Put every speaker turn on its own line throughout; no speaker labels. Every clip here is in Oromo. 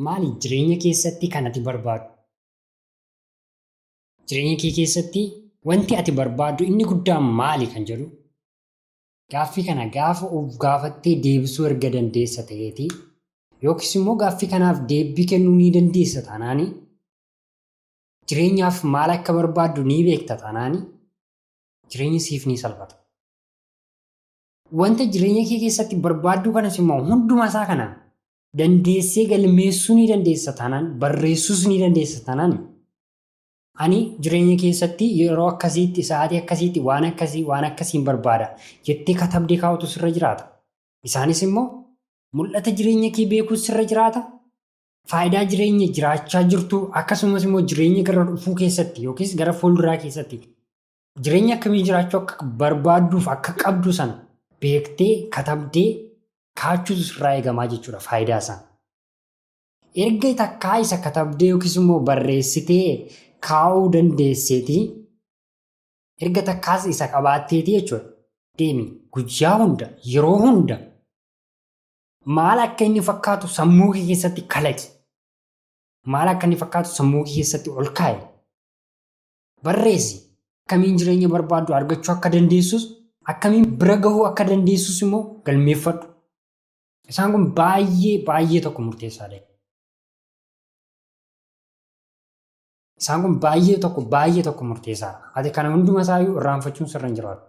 Maali jireenya keessatti kan ati barbaaddu? Jireenya kee keessatti wanti ati barbaaddu inni guddaan maali kan jedhu gaaffii kana gaafa of gaafattee deebisuu erga dandeessa ta'eeti yookiis immoo gaaffii kanaaf deebii kennuu ni dandeessa taanaani jireenyaaf maal akka barbaaddu ni beekta taanaani jireenyi siif ni salphata. Wanta jireenya kee keessatti barbaaddu kanas immoo hunduma isaa kana dandeessee galmeessuu ni dandeessa taanaan barreessuus ni dandeessa taanaan ani jireenya keessatti yeroo akkasiitti sa'aatii akkasiitti waan akkasii waan akkasiin barbaada jettee katabdee kaa'utu sirra jiraata. Isaanis immoo mul'ata jireenya kee beekuus sirra jiraata. Faayidaa jireenya jiraachaa jirtu akkasumas immoo jireenya gara dhufuu keessatti yookiis gara fuulduraa keessatti jireenya akkamii jiraachuu akka barbaadduuf akka qabdu sana beektee katabdee kaachuutu sirraa eegamaa jechuudha faayidaa isaa. Erga takkaa isa katabdee yookiis immoo barreessitee kaa'uu dandeesseeti erga takkaas isa qabaatteeti jechuudha. Deemi guyyaa hunda yeroo hunda maal akka inni fakkaatu sammuu kee keessatti kalaqi. Maal akka inni fakkaatu sammuu kee keessatti ol kaa'i. Barreessi. Akkamiin jireenya barbaaddu argachuu akka dandeessus, akkamiin bira gahuu akka dandeessus immoo galmeeffadhu. Isaan kun baay'ee baay'ee tokko murteessaadha. Isaan kun baay'ee tokko baay'ee tokko murteessaadha. Ati kana hunduma isaayyuu irraanfachuun sirra hin jiraatu.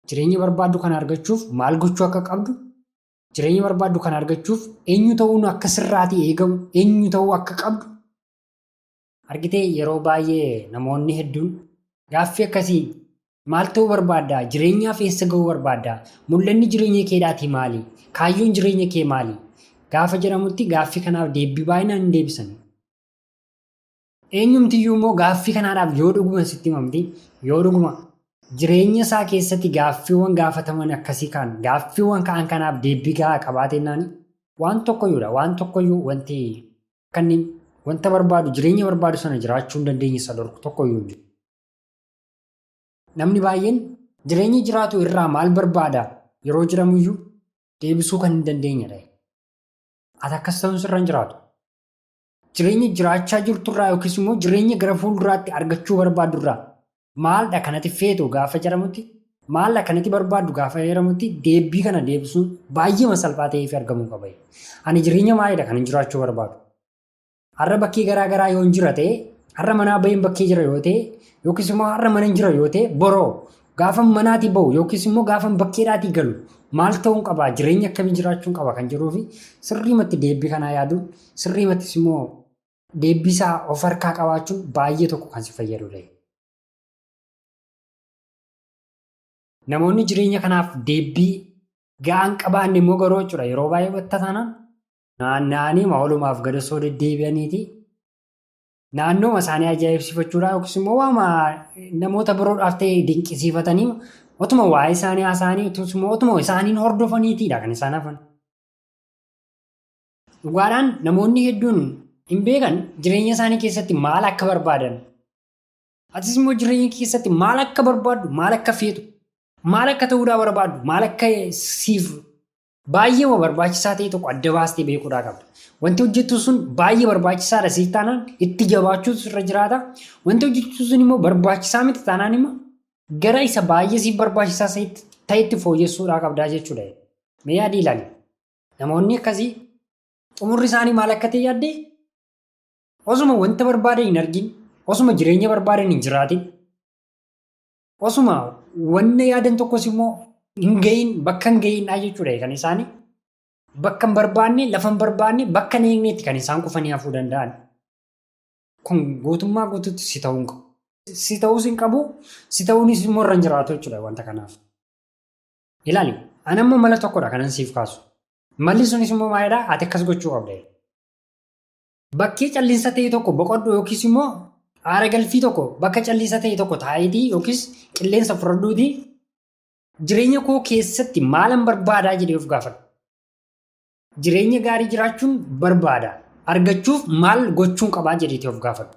Jireenya barbaaddu kana argachuuf maal gochuu akka qabdu, jireenya barbaaddu kana argachuuf eenyu ta'uun akka sirraatii eegamu, eenyu ta'uu akka qabdu Argitee yeroo baay'ee namoonni hedduun gaaffii akkasii maal ta'uu barbaadda? Jireenyaaf eessa ga'uu barbaadda? Mul'anni jireenya keedhaatii maali? Kaayyoon jireenya kee maali? Gaafa jedhamutti gaaffii kanaaf deebii baay'inaan hin deebisan. Eenyumtiyyuu immoo gaaffii kanaadhaaf yoo dhuguma sitti himamti, yoo dhuguma jireenya isaa keessatti gaaffiiwwan gaafataman akkasii kaan gaaffiiwwan ka'an kanaaf deebii gahaa qabaatennaan waan tokkoyyuudha. Waan tokkoyyuu wanti Akka inni wanta barbaadu jireenya barbaadu sana jiraachuu hin dandeenye isa dhorku tokko iyyuu hin jiru. Namni baay'een jireenya jiraatu irraa maal barbaada yeroo jedhamu iyyuu deebisuu kan hin dandeenyedha. Ati akkas ta'uun sirra hin jiraatu. Jireenya jiraachaa jirtu irraa yookiis immoo jireenya gara fuulduraatti argachuu barbaaddu irraa maaldha kanati feetu gaafa jedhamutti maaldha kanati barbaaddu gaafa jedhamutti deebbii kana deebisuun baay'eema salphaa ta'ee fi argamuu qaba. Ani jireenya maalidha kan hin jiraachuu barbaadu? Har'a bakkee garaa garaa yoo hin jira ta'e, har'a manaa baheen bakkee jira yoo ta'e, yookiis immoo har'a mana hin jira yoo ta'e, boroo gaafa manaatii bahu yookiis immoo gaafa bakkeedhaatii galu maal ta'uun qaba jireenya akkamii jiraachuun qaba kan jedhuu fi sirriimatti deebbii kanaa yaaduun sirriimattis immoo deebbii isaa of harkaa qabaachuun baay'ee tokko kan si fayyadudha. Namoonni jireenya kanaaf deebbii ga'aan qabaanne immoo garuu jechuudha yeroo baay'ee watta taanaan naanna'anii oolumaaf gad osoo deddeebi'aniiti naannooma isaanii ajaa'ibsiifachuudhaa yookiis immoo waama namoota biroodhaaf ta'e dinqisiifatanii otuma waa'ee isaanii haasa'anii otuma otuma isaaniin hordofaniitiidha kan isaan hafan. Dhugaadhaan namoonni hedduun hin beekan jireenya isaanii keessatti maal akka barbaadan. Atis immoo jireenya keessatti maal akka barbaaddu, maal akka feetu, maal akka ta'uudhaa barbaaddu, maal akka siif baay'ee barbaachisaa ta'e tokko adda baastee beekuudhaa qabda. Wanti hojjettu sun baay'ee barbaachisaadha siif taanaan itti jabaachuutu sirra jiraata. Wanti hojjettu sun immoo barbaachisaa miti taanaan immoo gara isa baay'ee siif barbaachisaa ta'etti fooyyessuudhaa qabdaa jechuudha. Mee yaadii ilaali. Namoonni akkasii xumurri isaanii maal akka ta'e yaaddee? Osuma wanta barbaadan hin argin, osuma jireenya barbaadan hin jiraatin, osuma wanna yaadan tokkos immoo hin gahin bakka hin gahinidha jechuudha kan isaanii. Bakka hin barbaanne, lafa hin barbaanne, bakka hin eegnetti kan isaan kufanii hafuu danda'an. Kun guutummaa guutuutti si ta'uu hin qabu. Si ta'uus hin qabu, si ta'uunis immoo irra hin jiraatu jechuudha wanta kanaaf. Ilaali, ani ammoo mala tokkodha kanan siif kaasu. Malli sunis immoo maalidha? Ati akkas gochuu qabda. Bakkee calliinsa ta'e tokko boqodhu yookiis immoo aara galfii tokko bakka calliinsa ta'e tokko taa'iitii yookiis qilleensa fudhadhuutii jireenya koo keessatti maalan barbaadaa jedhee of gaafadhu. Jireenya gaarii jiraachuun barbaada. Argachuuf maal gochuun qabaa jedheetii of gaafadhu.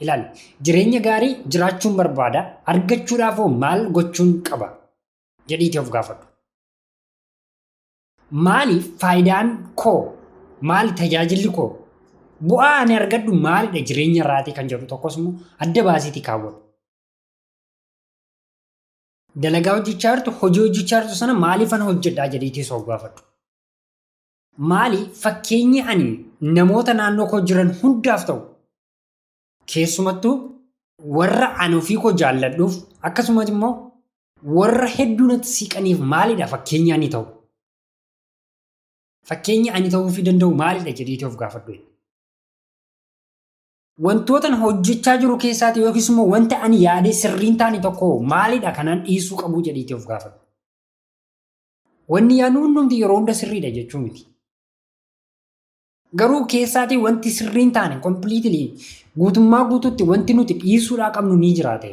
Ilaali, jireenya gaarii jiraachuun barbaada, argachuudhaaf hoo maal gochuun qaba? Jedhiitii of gaafadhu. Maaliif faayidaan koo Maali tajaajilli koo? Bu'aa ani argadhu maalidha jireenya irraatii kan jedhu tokkos immoo adda baasiitii kaawwadhu. Dalagaa hojjechaa jirtu, hojii hojjechaa jirtu sana maaliifan hojjedhaa jedhiitii of gaafadhu. Maali fakkeenyi ani namoota naannoo koo jiran hundaaf ta'u keessumattuu warra ani ofii koo jaalladhuuf akkasumas immoo warra hedduu natti siqaniif maalidha fakkeenya ani ta'u? Fakkeenya ani ta'uufii danda'u maalidha jedhiitii of gaafadhu. Wantootan hojjechaa jiru keessaati yookiis immoo wanta ani yaadee sirriin taane tokko maalidha kanan dhiisuu qabu jedhiitii of gaafadhu. Wanni yaadnu hundumti yeroo hunda sirriidha jechuu miti. Garuu keessaatii wanti sirriin taane completely guutummaa guutuutti wanti nuti dhiisuudhaa qabnu ni jiraate.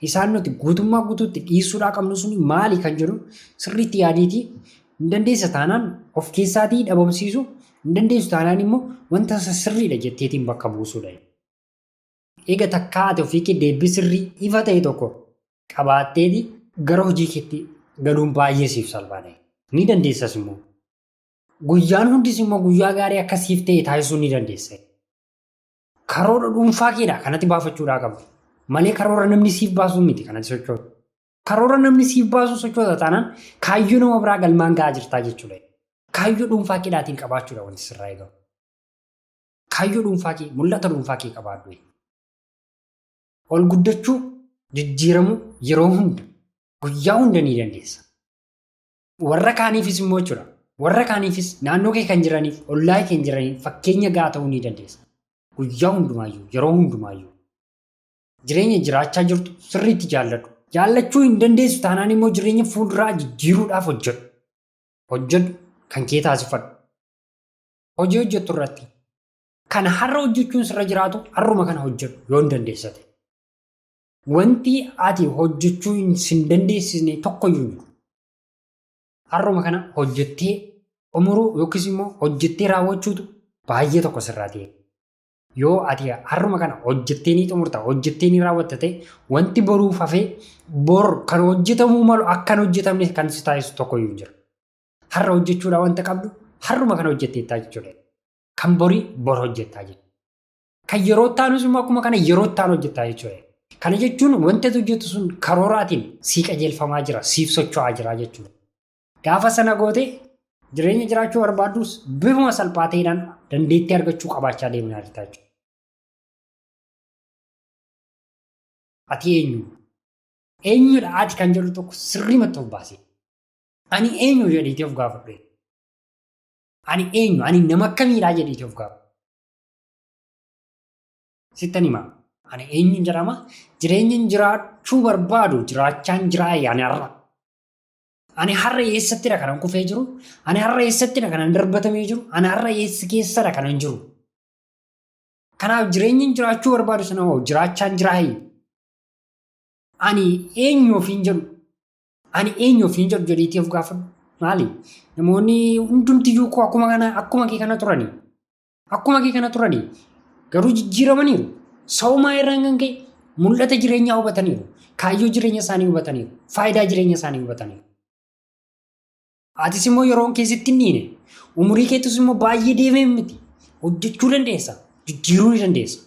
Isaan nuti guutummaa guutuutti dhiisuudhaa qabnu sun maali kan jedhu sirriitti yaadiitii hin dandeessa taanaan of keessaatii dhabamsiisu, hin dandeessu taanaan immoo wanta isa sirriidha jetteetiin bakka buusuudha. Eega takkaa ati ofii kee deebii sirrii ifa ta'e tokko qabaatteeti gara hojii keetti galuun baay'ee siif salphaadha. Ni dandeessas immoo. Guyyaan hundis immoo guyyaa gaarii akka siif ta'e taasisuu ni dandeessa. Karoora dhuunfaa keedha kanatti baafachuudhaa qabdu. Malee karoora namni siif baasuu miti kanatti sochootu. Karoora namni siif baasuu sochoota taanaan kaayyoo nama biraa galmaan ga'aa jirtaa jechuudha. Kaayyoo dhuunfaa keedhaatiin qabaachuudha wanti sirraa eegamu. Kaayyoo dhuunfaa kee, mul'ata dhuunfaa kee qabaadhu. Ol guddachuu, jijjiiramuu yeroo hunda, guyyaa hunda ni dandeessa. Warra kaaniifis immoo jechuudha. Warra kaaniifis naannoo kee kan jiraniif, ollaa kee kan jiraniif fakkeenya gahaa ta'uu ni dandeessa. Guyyaa hundumaayyuu, yeroo hundumaayyuu. Jireenya jiraachaa jirtu sirriitti jaalladhu. Jaallachuu hin dandeessu taanaan immoo jireenya fuulduraa jijjiiruudhaaf hojjedhu. Hojjedhu kan kee taasifadhu. Hojii hojjettu irratti kan har'a hojjechuun sirra jiraatu har'uma kana hojjedhu yoo hin dandeessate. Wanti ati hojjechuu hin dandeessisne tokkoyyuu hin jiru. Har'uma kana hojjettee xumuruu yookiis immoo hojjettee raawwachuutu baay'ee tokko sirraa ta'e. Yoo ati har'uma kana hojjettee ni xumurta, hojjettee ni raawwatta ta'e wanti boruuf hafee bor kan hojjetamuu malu akka hin hojjetamne kan si taasisu tokkoyyuu hin jiru. Har'a hojjechuudhaa wanta qabdu har'uma kana hojjetteettaa jechuudha. Kan borii bor hojjettaa jechuudha. Kan yeroo taanus immoo akkuma kana yeroo taanu hojjettaa jechuudha. Kana jechuun wanti ati hojjettu sun karooraatiin sii qajeelfamaa jira, siif socho'aa jira jechuudha. Gaafa sana goote jireenya jiraachuu barbaaddus bifuma salphaa ta'eedhaan dandeettii argachuu qabaachaa deemaa jirta jechuudha. Ati eenyu? Eenyudha ati kan jedhu tokko sirriimatti of baasi. Ani eenyu jedhiitii of gaafadhu. Ani eenyu? Ani nama akkamiidhaa jedhiitii of gaafadhu. Sittan hima. Ani eenyuun jedhama? Jireenyan jiraachuu barbaadu jiraachaan jiraa ani har'a. Ani har'a eessattidha kanan kufee jiru? Ani har'a eessattidha kanan darbatamee jiru? Ani har'a eessa keessadha kanan jiru? Kanaaf jireenyan jiraachuu barbaadu sana hoo jiraachaan jiraa? Ani eenyu ofiin jedhu? Ani eenyu ofiin jedhu jedhiitii of gaafadhu. Maali? Namoonni hundumtiyyuu koo akkuma kana akkuma kee kana turani. Akkuma kee kana turani. Garuu jijjiiramaniiru. Sa'umaa irraan kan ka'e mul'ata jireenyaa hubataniiru. Kaayyoo jireenya isaanii hubataniiru. Faayidaa jireenya isaanii hubataniiru. Atis immoo yeroon kee sitti hin dhiine. Umurii keetis immoo baay'ee deemee miti. Hojjechuu dandeessa. Jijjiiruu ni dandeessa.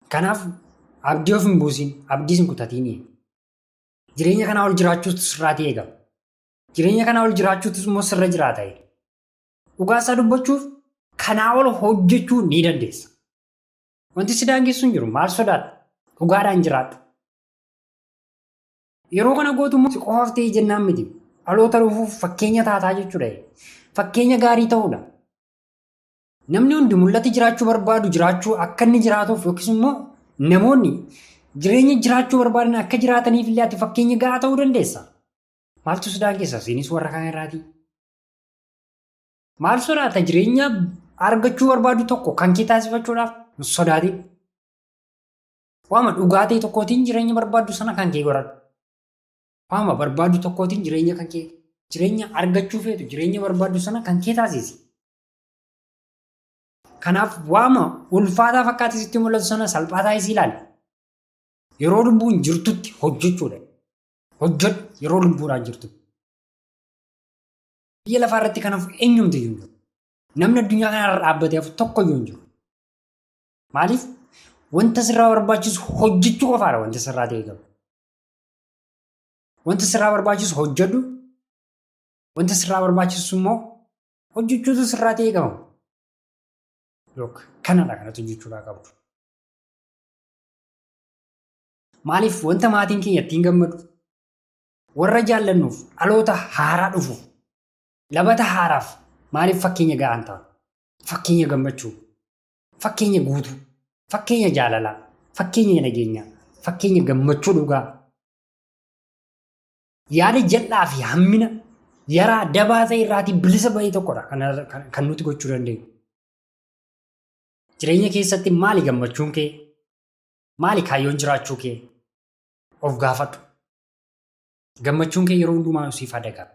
Kanaaf abdii of hin buusin, abdiis hin kutatiin. Jireenya kanaa ol jiraachuutu sirraatii eegama. Jireenya kanaa ol jiraachuutus immoo sirra jiraata. Dhugaa isaa dubbachuuf kanaa ol hojjechuu ni dandeessa. Wanti si daangessu hin jiru. Maal sodaatta? Dhugaadhaan jiraadhu. Yeroo kana gootu immoo si qofaaf ta'ee jennaan miti. Dhaloota dhufuuf fakkeenya taataa jechuudha. Fakkeenya gaarii ta'uudha. Namni hundi mul'ata jiraachuu barbaadu jiraachuu akka inni jiraatuuf yookiis immoo namoonni jireenya jiraachuu barbaadan akka jiraataniif illee ati fakkeenya gahaa ta'uu dandeessa. Maaltu si daangessa? Isinis warra kaan irraatii. Maal sodaata? Jireenya argachuu barbaadu tokko kan kee taasifachuudhaaf hin sodaatin. Waama dhugaa ta'e tokkootiin jireenya barbaaddu sana kan kee godhadhu. Waama barbaaddu tokkootiin jireenya kan kee jireenya argachuu feetu jireenya barbaaddu sana kan kee taasisi. Kanaaf waama ulfaataa fakkaatee sitti mul'atu sana salphaa taasisii ilaali. Yeroo lubbuun jirtutti hojjechuudha. Hojjedhu yeroo lubbuudhaan jirtutti. Biyya lafaa irratti kanaaf eenyumti iyyuu hin jiru. Namni addunyaa kanarra dhaabbatee hafu tokko iyyuu hin jiru. Maaliif? Wanta sirraa barbaachisu hojjechuu qofaadha wanti sirraa ta'e qabu. Wanta sirraa barbaachisu hojjedhu. Wanta sirraa barbaachisu immoo hojjechuutu sirraa ta'e qaba. Look, kanadha kanatu hojjechuudhaa qabdu. Maaliif wanta maatiin keenya ittiin gammadu, warra jaallannuuf, dhaloota haaraa dhufuuf, labata haaraaf maaliif fakkeenya ga'an ta'a? Fakkeenya gammachuu, fakkeenya guutuu, fakkeenya jaalalaa, fakkeenya nageenyaa, fakkeenya gammachuu dhugaa. Yaada jal'aa fi hammina yaraa dabaa ta'e irraatii bilisa ba'ee tokkodha kan nuti gochuu dandeenyu. Jireenya keessatti maali gammachuun kee? Maali kaayyoon jiraachuu kee? Of gaafadhu. Gammachuun kee yeroo hundumaa siif haa dagaagu.